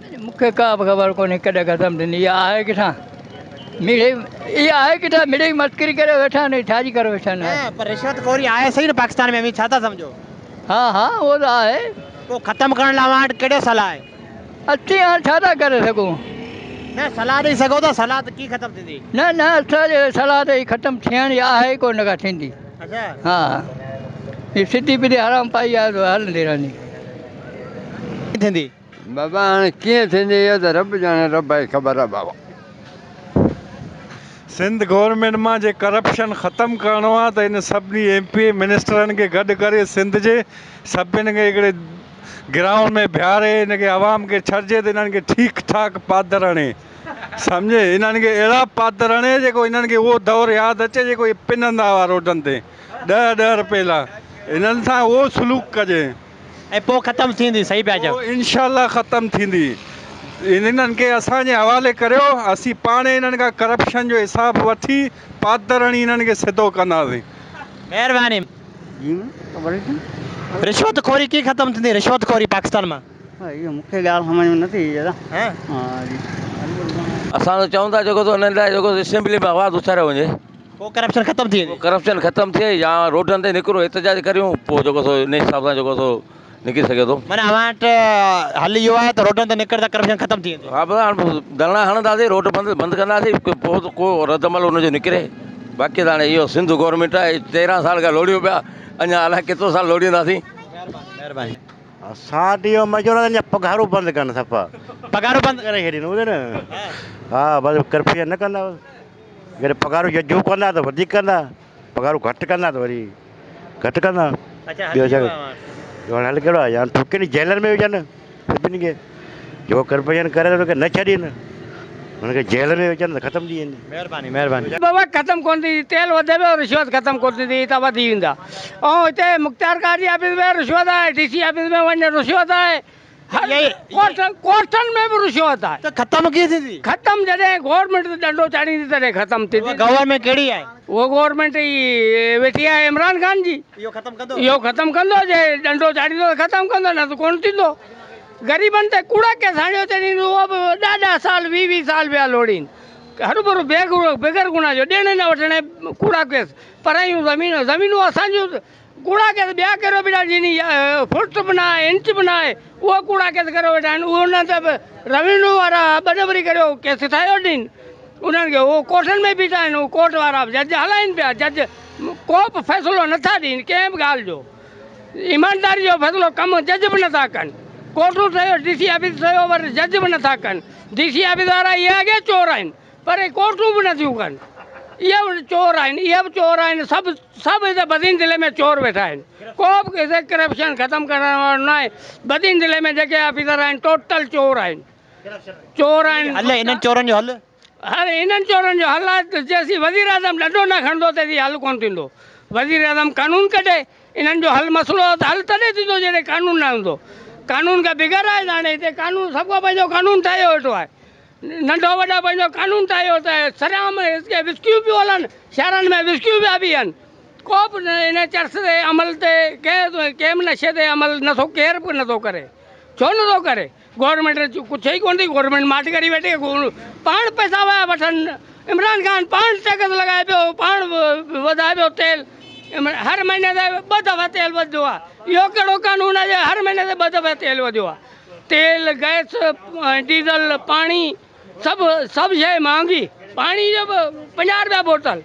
مون کي ڪا به خبر ڪونهي ڪڏهن ختم ٿيندي اها آهي ڪٿان مڙئي اها آهي ڪٿان مڙئي مسڪري ڪري ويٺا آهن ڇا جي ڪري ويٺا آهن. نه پر رشوت خوري آهي صحيح نه پاڪستان ۾ اوهين ڇا ٿا سمجهو. ها ها اهو ته آهي. پوء ختم ڪرڻ لاء اوهان وٽ ڪهڙو صلاح آهي. اسين هاڻ ڇا ٿا ڪري سگهون. نه صلاح ڏئي سگهو ٿا صلاح ته ڪيئن ختم ٿيندي. نه نه اسان جي صلاح ته هي ختم ٿيڻ جي آهي ئي ڪونه ڪا ٿيندي. اڇا. ها هي سڌي پڌي حرام پائي آهي سو هلندي رهندي. ٿيندي. بابا هاڻي ڪيئن ٿيندي اهو ته رب ڄاڻي رب کي خبر آ بابا. سنڌ گورنمينٽ مان جي ڪرپشن ختم ڪرڻو آ ته ان سڀني ايم پي اي منسٽرن کي گڏ ڪري سنڌ جي سڀن کي هڪڙي گرائونڊ ۾ بيهاري ان کي عوام کي ڇڏجي ته انهن کي ٺيڪ ٺاڪ پادر هڻي سمجهي انهن کي اهڙا پادر هڻي جيڪو انهن کي اهو دور ياد اچي جيڪو اهي پنندا هئا روڊن تي ڏهه ڏهه رپئي لا انهن سان اهو سلوڪ ڪجي. ۽ پوء ختم ٿيندي صحيح پيا چئو. پوء انشاء الله ختم ٿيندي. انهن کي اسان جي حوالي ڪريو اسين پاڻ انهن کان ڪرپشن جو حساب وٺي پادر هڻي انهن کي سڌو ڪنداسين. مهرباني. رشوت خوري ڪيئن ختم ٿيندي رشوت خوري پاڪستان مان. اهو مونکي ڳالهه سمجهه ۾ نٿي اچي دادا. اسان ته چئون ٿا جيڪو سو انهن لاء جيڪو اسيمبلي ۾ آواز اٿاريو وڃي. پوء ڪرپشن ختم ٿي ويندي. پوء ڪرپشن ختم ٿئي يا روڊن تي نڪرو احتجاج ڪريون پوء جيڪو سو انهي حساب سان جيڪو سو نڪري سگهي ٿو. معنيٰ اوهان وٽ حل اهو آهي ته روڊن تي نڪر ته ڪرپشن ختم ٿي ويندي. ها بس هاڻ ڌرڻا هڻنداسين روڊ بند بند ڪنداسين پوء ته ڪو رد عمل ان جو نڪري باقي ته هاڻي اهو سنڌ گورنمينٽ آهي 13 سال کان لوڙيون پيا اڃا الائي ڪيترو سال لوڙينداسين. مهرباني مهرباني. اسان وٽ اهو مشورو آهي ته پگهارون بند ڪن صفا. پگهارون بند ڪري ڇڏين ٻڌو نه ها بس ڪرپشن نه ڪندا بس. جڏهن پگهارون ججهو ڪندا ته وڌيڪ ڪندا پگهارون گهٽ ڪندا ته وري گهٽ ڪندا ٻيو ڇا هاڻي حل ڪهڙو آهي يا ٺوڪين جيلن ۾ وجهن سڀني کي جيڪو ڪرپشن ڪري ٿو ان کي نه ڇڏين هن کي جيل ۾ وجهن ته ختم ٿي ويندي. مهرباني مهرباني. بابا ختم ڪونه ٿيندي تيل وڌي پيو رشوت ختم ڪونه ٿيندي هي ته وڌي ويندا ۽ هتي مختيارڪار جي آفيس ۾ رشوت آهي ڊي سي آفيس ۾ وڃ رشوت آهي ڪورٽن ڪورٽن ۾ به رشوت آهي. ته ختم ڪيئن ٿيندي؟ ختم جڏهن گورنمينٽ تي ڏنڊو چاڙهيندي تڏهن ختم ٿيندي. اها گورنمينٽ ڪهڙي آهي؟ اها گورنمينٽ ئي ويٺي آهي عمران خان جي. اهو ختم ڪندو؟ اهو ختم ڪندو جي ڏنڊو چاڙهيندو ته ختم ڪندو نه ته ڪونه ٿيندو. غريبن تي ڪوڙا ڪيس هڻيو چڙهيندو اهو به ڏهه ڏهه سال 20 20 سال پيا لوڙين. هروڀرو بغير گناهه جو ڏيڻ نه وٺڻ ڪوڙا ڪيس پرايون زمينون زمينون اسان جون ڪوڙا ڪيس ٻيا ڪريو بيٺا جن فوٽ به نه آهي انچ به نه آهي اهو ڪوڙا ڪيس ڪريو ويٺا آهن اهو نه ته به روينيو وارا ٻه نمبري ڪريو ڪيس ٺاهيو ڏين انهن کي اهو ڪورٽن ۾ بيٺا آهن اهو ڪورٽ وارا به جج هلائين پيا جج ڪو به فيصلو نٿا ڏين ڪنهن به ڳالهه جو ايمانداري جو فيصلو ڪم جج به نٿا ڪن ڪورٽون ٺهيو ڊي سي آفيس ٺهيو پر جج به نٿا ڪن ڊي سي آفيس وارا اهي اڳي چور آهن پر اهي ڪورٽون به نٿيون ڪن. اهي به چور آهن، اهي به چور آهن، سڀ سڀ هتي بدين ضلعي ۾ چور ويٺا آهن. ڪو به هتي ڪرپشن ختم ڪرڻ وارو نه آهي. بدين ضلعي ۾ جيڪي آفيسر آهن ٽوٽل چور آهن. چور آهن. حل انهن چورن جو حل؟ هر انهن چورن جو حل آهي ته جيسين وزيراعظم ڏنڊو نه کڻندو تيسين حل ڪونه ٿيندو. وزيراعظم قانون ڪڍي انهن جو حل مسئلو ته حل تڏهن ٿيندو جڏهن قانون نه هوندو. قانون کان بغير آهي ته هاڻي هتي قانون سڀ ڪو پنهنجو قانون ٺاهيو ويٺو آهي. ننڍو وڏو پنهنجو قانون ٺاهيو ته سرعام وسڪيون پيون هلن، شهرن ۾ وسڪيون پيا بيهن، ڪو به ان چرس تي عمل تي ڪنهن به نشي تي عمل نٿو ڪير به نٿو ڪري، ڇو نٿو ڪري؟ گورنمينٽ ڪڇي ئي ڪونه ٿي، گورنمينٽ ماٺ ڪري ويٺي، پاڻ پئسا ويا وٺن، عمران خان پاڻ ٽيڪس لڳائي پيو، پاڻ وڌائي پيو تيل، هر مهيني تي ٻه دفعا تيل وڌندو آهي، اهو ڪهڙو قانون آهي جو هر مهيني تي ٻه دفعا تيل وڌيو آهي. تيل، گئس، ڊيزل، پاڻي سڀ سڀ شيء مهانگي، پاڻي جو به 50 رپيا بوتل،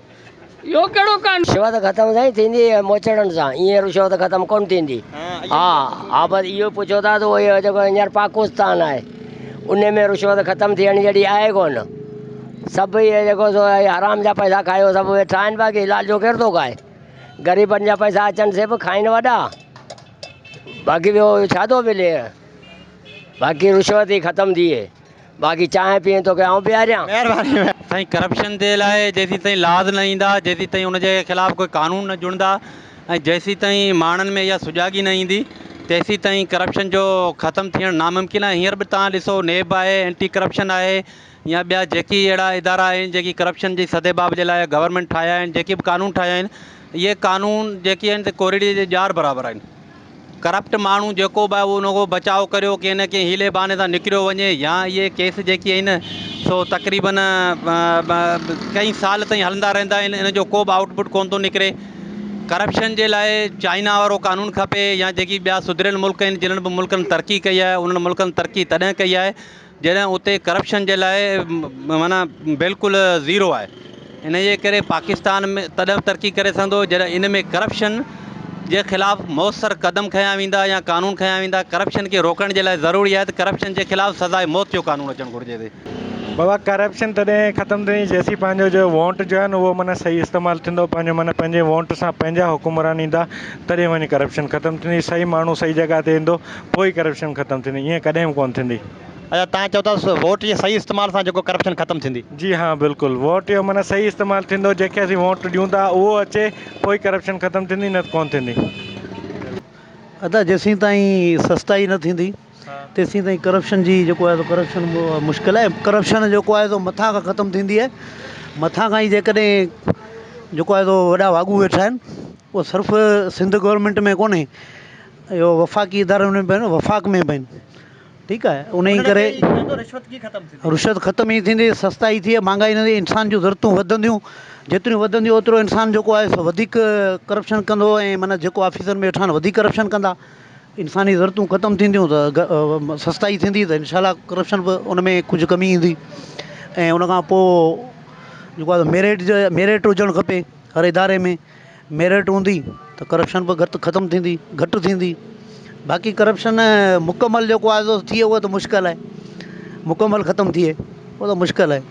اهو ڪهڙو قانون. رشوت ختم سائين ٿيندي موچڙن سان ائين رشوت ختم ڪونه ٿيندي ها ها بس اهو پڇو ٿا ته اهو جيڪو هينئر پاڪستان آهي ان ۾ رشوت ختم ٿيڻ جهڙي آهي ڪونه سڀ اهي جيڪو سو حرام جا پئسا کايو سڀ ويٺا آهن باقي حلال جو ڪير ٿو کائي غريبن جا پئسا اچن سي به کائن وڏا باقي ٻيو ڇا ٿو ملي باقي رشوت ئي ختم ٿئي باقي چانهه پيئين توکي آئون پياريان. مهرباني. سائين ڪرپشن جي لاء جيسين تائين لاز نه ايندا جيسين تائين ان جي خلاف ڪوئي قانون نه جڙندا ۽ جيسين تائين ماڻهن ۾ اها سجاڳي نه ايندي تيسين تائين ڪرپشن جو ختم ٿيڻ ناممڪن آهي هينئر به توهان ڏسو نيب آهي اينٽي ڪرپشن آهي يا ٻيا جيڪي اهڙا ادارا آهن جيڪي ڪرپشن جي سدباب جي لاء گورنمينٽ ٺاهيا آهن جيڪي به قانون ٺاهيا آهن اهي قانون جيڪي آهن سي ڪوريڙي جي ڄار برابر آهن. ڪرپٽ ماڻهو جيڪو به آهي اهو ان کان بچاء ڪريو ڪنهن نه ڪنهن حيلي بهاني سان نڪريو وڃي يا اهي ڪيس جيڪي آهن سو تقريبن ڪئين سال تائين هلندا رهندا آهن ان جو ڪو به آئوٽ پٽ ڪونه ٿو نڪري ڪرپشن جي لاء چائنا وارو قانون کپي يا جيڪي ٻيا سڌريل ملڪ آهن جن به ملڪن ترقي ڪئي آهي انهن ملڪن ترقي تڏهن ڪئي آهي جڏهن اتي ڪرپشن جي لاء معنيٰ بلڪل زيرو آهي ان جي ڪري پاڪستان ۾ تڏهن ترقي ڪري سگهندو جڏهن ان ۾ ڪرپشن جي خلاف موثر قدم کنيا ويندا يا قانون کنيا ويندا ڪرپشن کي روڪڻ جي لاء ضروري آهي ته ڪرپشن جي خلاف سزاء موت جو قانون اچڻ گهرجي ٿي. بابا ڪرپشن تڏهن ختم ٿيندي جيسين پنهنجو جو ووٽ جو آهي نه اهو معنيٰ صحيح استعمال ٿيندو پنهنجو معنيٰ پنهنجي ووٽ سان پنهنجا حڪمران ايندا تڏهن وڃي ڪرپشن ختم ٿيندي صحيح ماڻهو صحيح جڳهه تي ايندو پوء ئي ڪرپشن ختم ٿيندي ائين ڪڏهن به ڪونه ٿيندي. اچا توهان چئو ٿا ووٽ جي صحيح استعمال سان جيڪو ڪرپشن ختم ٿيندي. جي ها بلڪل ووٽ جو معنيٰ صحيح استعمال ٿيندو جنهن کي اسين ووٽ ڏيون ٿا اهو اچي پوء ئي ڪرپشن ختم ٿيندي نه ته ڪونه ٿيندي. ادا جيسين تائين سستائي نه ٿيندي تيسين تائين ڪرپشن جي جيڪو آهي سو ڪرپشن مشڪل آهي ڪرپشن جيڪو آهي سو مٿان کان ختم ٿيندي آهي مٿان کان ئي جيڪڏهن جيڪو آهي سو وڏا واڳون ويٺا آهن اهو صرف سنڌ گورنمينٽ ۾ ڪونهي اهو وفاقي ادارن ۾ به آهن وفاق ۾ به آهن ٺيڪ آهي ان جي ڪري رشوت ختم ئي ٿيندي سستائي ٿئي مهانگائي نه ٿئي انسان جون ضرورتون وڌنديون جيتريون وڌنديون اوترو انسان جيڪو آهي سو وڌيڪ ڪرپشن ڪندو ۽ معنيٰ جيڪو آفيسن ۾ ويٺا آهن وڌيڪ ڪرپشن ڪندا انساني ضرورتون ختم ٿينديون ته سستائي ٿيندي ته انشاء الله ڪرپشن به ان ۾ ڪجهه ڪمي ايندي ۽ ان کان پوء جيڪو آهي ميرٽ ميرٽ هجڻ کپي هر اداري ۾ ميرٽ هوندي ته ڪرپشن به گهٽ ختم ٿيندي گهٽ ٿيندي باقي ڪرپشن مڪمل جيڪو آهي سو ٿئي اهو ته مشڪل آهي مڪمل ختم ٿئي اهو ته مشڪل آهي.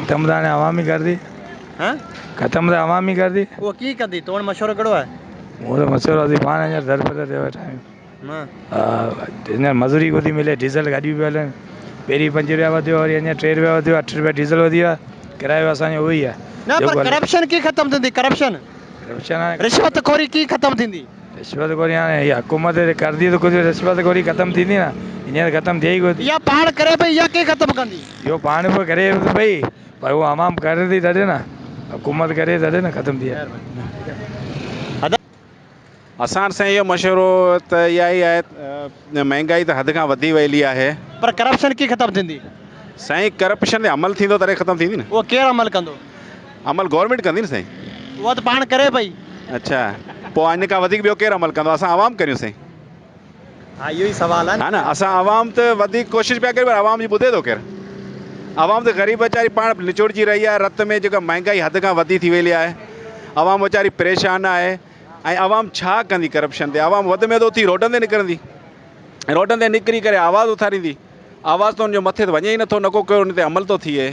ختم ته هاڻي عوام ئي ڪردي. ها؟ ختم ته عوام ئي ڪردي. اهو ڪيئن ڪندي؟ تو وٽ مشورو ڪهڙو آهي؟ مون ته مشورو اسين پاڻ هينئر دربدر ٿيا ويٺا آهيون. ها هينئر مزوري ڪو ٿي ملي ڊيزل گاڏيون پيون هلن پهرين پنج روپيا وڌيو وري اڃا ٽي روپيا وڌيو اٺ روپيا ڊيزل وڌي ويو آهي ڪرايو اسان جو اهو ئي آهي نه پر ڪرپشن ڪيئن ختم ٿيندي ڪرپشن ڪرپشن هاڻي رشوت خوري ڪيئن ختم ٿيندي؟ رشوت خوري هاڻي هي حڪومت ڪردي ته ڪجهه رشوت خوري ختم ٿيندي نه هينئر ختم ٿئي ئي ڪو ٿي. اها پاڻ ڪري پئي اها ڪيئن ختم ڪندي؟ اهو پاڻ به ڪري پئي پر اهو عوام ڪري ٿي تڏهن نه حڪومت ڪري تڏهن نه ختم ٿئي. اسان وٽ سائين اهو مشورو ته اها ئي آهي ته مهنگائي ته حد کان وڌي ويلي آهي. پر ڪرپشن ڪيئن ختم ٿيندي؟ سائين ڪرپشن تي عمل ٿيندو تڏهن ختم ٿيندي نه. اهو ڪير عمل ڪندو؟ عمل گورنمينٽ ڪندي نه سائين. اها ته پاڻ ڪري پئي. اڇا پوء ان کان وڌيڪ ٻيو ڪير عمل ڪندو اسان عوام ڪريون سائين. ها اهو ئي سوال آهي نه. ها نه اسان عوام ته وڌيڪ ڪوشش پيا ڪريون پر عوام جي ٻڌي ٿو ڪير. عوام ته غريب ويچاري پاڻ نچوڙجي رهي آهي رت ۾ جيڪا مهنگائي حد کان وڌي ٿي ويلي آهي عوام ويچاري پريشان آهي. ۽ عوام ڇا ڪندي ڪرپشن تي عوام وڌ ۾ وڌ اٿي روڊن تي نڪرندي روڊن تي نڪري ڪري آواز اٿاريندي آواز ته ان جو مٿي ته وڃي ئي نٿو نڪو ڪو ان تي عمل ٿو ٿئي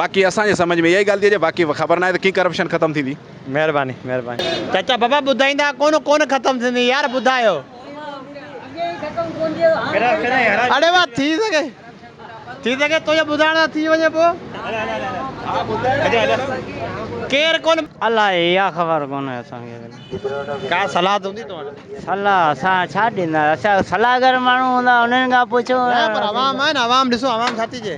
باقي اسان جي سمجهه ۾ اها ئي ڳالهه ٿي اچي باقي خبر ناهي ته ڪيئن ڪرپشن ختم ٿيندي. مهرباني مهرباني. چاچا بابا ٻڌائيندا ڪونه ڪونه ختم ٿيندي يار ٻڌايو. اڙي واھ ٿي سگهي ٿي سگهي تنهنجي ٻڌائڻ سان ٿي وڃي پوء. ڪير ڪونه. الائي اها خبر ڪونهي اسان کي. ڪا صلاح ته هوندي توهان وٽ. صلاح اسان ڇا ڏيندا اسان صلاحگر ماڻهو هوندا انهن کان پڇو. نه پر عوام آهي نه عوام ڏسو عوام ڇا ٿي چئي.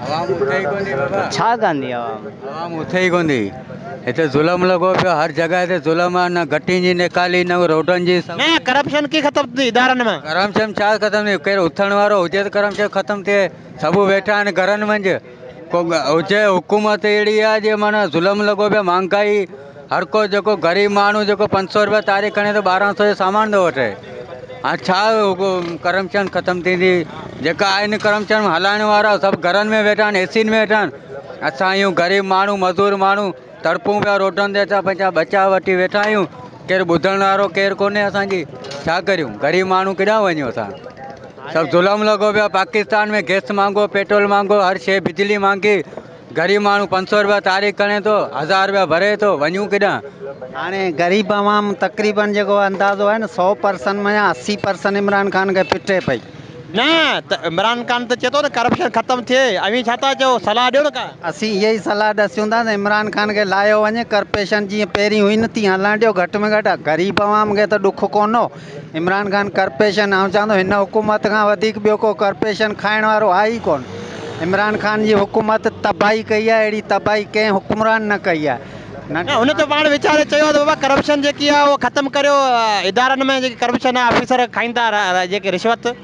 عوام اٿي ئي ڪونهي بابا. ڇا ڪندي عوام. عوام اٿي ئي ڪونهي. هتي ظلم لڳو پيو هر جڳهه تي ظلم آ نه گٽين جي نيڪالي نه روڊن جي. نه ڪرپشن ڪي ختم ٿيندي ادارن مان. ڪرپشن ڇا ختم ٿيندي ڪير اٿڻ وارو هجي ته ڪرپشن ختم ٿئي سڀ ويٺا آهن گهرن منجهه ڪو هجي حڪومت اهڙي آ جي معنيٰ ظلم لڳو پيو مهانگائي هر ڪو جيڪو غريب ماڻهو جيڪو پنج سو روپيا تاريخ کڻي ٿو ٻارهن سو جو سامان ٿو وٺي هاڻ ڇا ڪرپشن ختم ٿيندي جيڪا آهن ڪرپشن هلائڻ وارا سڀ گهرن ۾ ويٺا آهن اي سين ۾ ويٺا آهن اسان آهيون غريب ماڻهو مزور ماڻهو تڙپون پيا روڊن تي اسان پنهنجا ٻچا وٺي ويٺا آهيون ڪير ٻڌڻ وارو ڪير ڪونهي اسان جي ڇا ڪريون غريب ماڻهو ڪيڏانهن وڃون اسان سڀ ظلم لڳو پيو آهي پاڪستان ۾ گئس مهانگو پيٽرول مهانگو هر شيء بجلي مهانگي غريب ماڻهو پنج سو روپيا تاريخ کڻي ٿو هزار روپيا ڀري ٿو وڃون ڪيڏانهن. هاڻي غريب عوام تقريبن جيڪو اندازو آهي نه سئو پرسن مان اسي پرسن عمران خان کي پٽي پئي. نه ته عمران خان ته چئي ٿو نه ڪرپشن ختم ٿئي اوهين ڇا ٿا چئو صلاح ڏيو نه ڪا. اسين اها ئي صلاح ڏسيون ٿا ته عمران خان کي لاهيو وڃي ڪرپيشن جيئن پهرين هئي نه تيئن هلڻ ڏيو گهٽ ۾ گهٽ غريب عوام کي ته ڏک ڪونه هو عمران خان ڪرپيشن آئون چوان ٿو هن حڪومت کان وڌيڪ ٻيو ڪو ڪرپيشن کائڻ وارو آهي ئي ڪونه عمران خان جي حڪومت تباهي ڪئي آهي اهڙي تباهي ڪنهن حڪمران نه ڪئي آهي نه هن ته پاڻ ويچاري چيو ته بابا ڪرپشن جيڪي آهي اهو ختم ڪريو ادارن ۾ جيڪي ڪرپشن آهي آفيسر کائين ٿا جيڪي رشوت.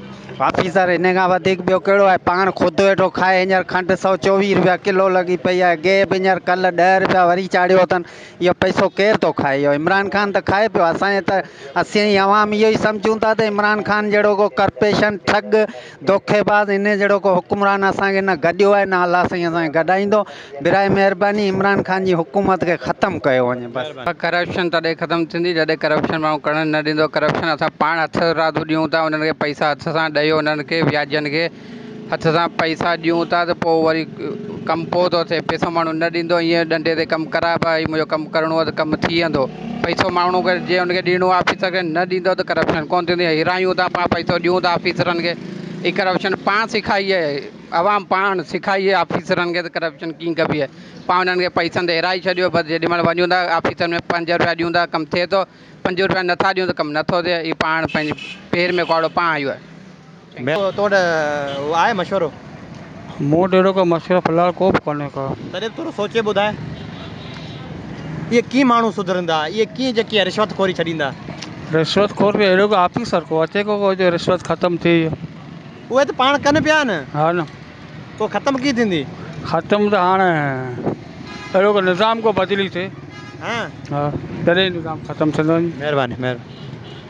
آفيسر هن کان وڌيڪ ٻيو ڪهڙو آهي پاڻ خود ويٺو کائي هينئر کنڊ 124 روپيا ڪلو لڳي پئي آهي گيهه به هينئر ڪلهه 10 روپيا وري چاڙهيو اٿن اهو پئسو ڪير ٿو کائي اهو عمران خان ته کائي پيو اسان جي ته اسين ئي عوام اهو ئي سمجهون ٿا ته عمران خان جهڙو ڪو ڪرپيشن ٺڳ دوکيباز ان جهڙو ڪو حڪمران اسان کي نه گڏيو آهي نه الله سائين اسان کي گڏائيندو براء مهرباني عمران خان جي حڪومت کي ختم ڪيو وڃي بس. ڪرپشن تڏهن ختم ٿيندي جڏهن ڪرپشن ماڻهو ڪرڻ نه ڏيندو ڪرپشن اسان پاڻ هٿ رادو ڏيون ٿا انهن کي پئسا هٿ سان ڏيو انهن کي وياجين کي هٿ سان پئسا ڏيون ٿا ته پوء وري ڪم پوء ٿو ٿئي پئسو ماڻهو نه ڏيندو ائين ڏنڊي تي ڪم ڪرائي ڀائي منهنجو ڪم ڪرڻو آهي ته ڪم ٿي ويندو پئسو ماڻهو کي جي ان کي ڏيڻو آهي آفيسر کي نه ڏيندو ته ڪرپشن ڪونه ٿيندي هيرايون ٿا پاڻ پئسو ڏيون ٿا آفيسرن کي هي ڪرپشن پاڻ سکائي آهي عوام پاڻ سکائي آهي آفيسرن کي ته ڪرپشن ڪيئن ڪبي آهي پاڻ انهن کي پئسن تي هيرائي ڇڏيو بس جيڏي مهل وڃون ٿا آفيسن ۾ 5 روپيا ڏيون ٿا ڪم ٿئي ٿو 5 روپيا نٿا ڏيون ته ڪم نٿو ٿئي هي پاڻ پنهنجي پير ۾ ڪهاڙو پاڻ هنيو آهي. تو وٽ آهي مشورو؟ مون وٽ اهڙو ڪو مشورو في الحال ڪو به ڪونهي ڪو. تڏهن به ٿورو سوچي ٻڌاء. اهي ڪيئن ماڻهو سڌرندا؟ اهي ڪيئن جيڪي آهي رشوت خوري ڇڏيندا؟ رشوت خور به اهڙو ڪو آفيسر ڪو اچي ڪو ڪو جو رشوت ختم ٿئي. اهي ته پاڻ ڪن پيا نه. ها نه. پوء ختم ڪيئن ٿيندي؟ ختم ته هاڻ اهڙو ڪو نظام ڪو بدلي ٿئي. ها. ها تڏهن نظام ختم ٿيندو. مهرباني مهرباني.